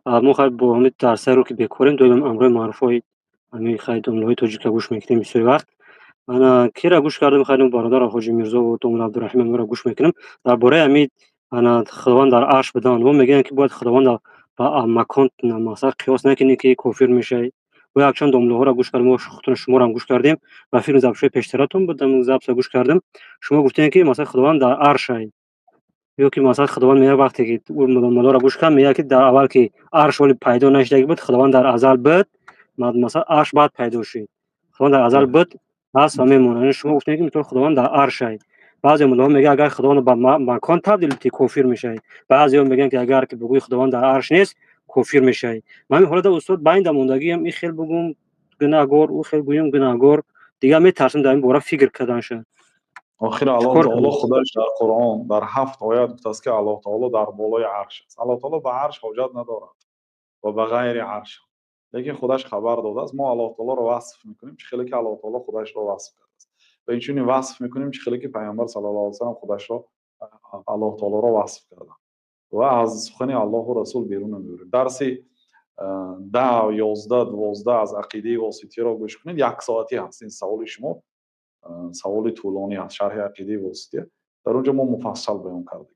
Мо хай бо ҳамин дарсаеро ки бекорем, доим амрои маъруфҳои ҳамин хай домлаҳои тоҷика гӯш мекунем бисёри вақт. Ана кира гӯш кардем, хайр, бародар Ҳоҷи Мирзову домла Абдураҳим амро гӯш мекунем. Дар бораи ҳамин ана Худованд дар арш будан, мо мегӯянд, ки бояд Худованд ба макон, масалан, қиёс накунӣ, ки кофир мешавӣ. Мо якчанд домлаҳоро гӯш кардем, мо худтон шуморо гӯш кардем ва филми записҳои пештаратон буд, записро гӯш кардем. Шумо гуфтем, ки масалан, Худованд дар аршай ё ки масалан, Худованд меяд, вақте ки муллоро гӯш кардам, меяд, ки дар аввал ки арш ҳоли пайдо нашудагӣ буд, Худованд дар азал буд, масалан, арш баъд пайдо шуд. Худованд дар азал буд, ҳаст ва мемонад. Шумо гуфтем, ки мисол, Худованд дар аршай. Баъзе муллоҳо мегӯянд, агар Худованд ба макон табдил диҳӣ, кофир мешавӣ. Баъзеҳо мегӯянд, ки агар ки бигӯӣ Худованд дар арш нест, кофир мешавӣ. Ман ҳамин ҳолата, устод, байнда мондагиам, ин хел бугум гунаҳгор, ӯ хел гӯям гунаҳгор, дигар метарсам дар ин бора фикр кардан шуд. Охир Аллоҳ таоло худаш дар Қуръон дар ҳафт оят гуфтааст, ки Аллоҳ таоло дар болои арш аст. Аллоҳ таоло ба арш ҳоҷат надорад ва ба ғайри арш, лекин худаш хабар додааст. Мо Аллоҳ таолоро васф мекунем, чӣ хеле ки Аллоҳ таоло худашро васф кардааст, ва инчунин васф мекунем, чӣ хеле ки Пайғамбар саллаллоҳу алайҳи васаллам худашро, Аллоҳ таолоро васф карданд, ва аз сухани Аллоҳу Расул берун намебарем. Дарси 10, 11, 12 аз ақидаи Воситиро гӯш кунед, як соатӣ ҳаст. Ин саволи шумо саволи тӯлонӣ ҳаст. Шарҳи ақидаи Восития, дар он ҷо мо муфассал баён кардем.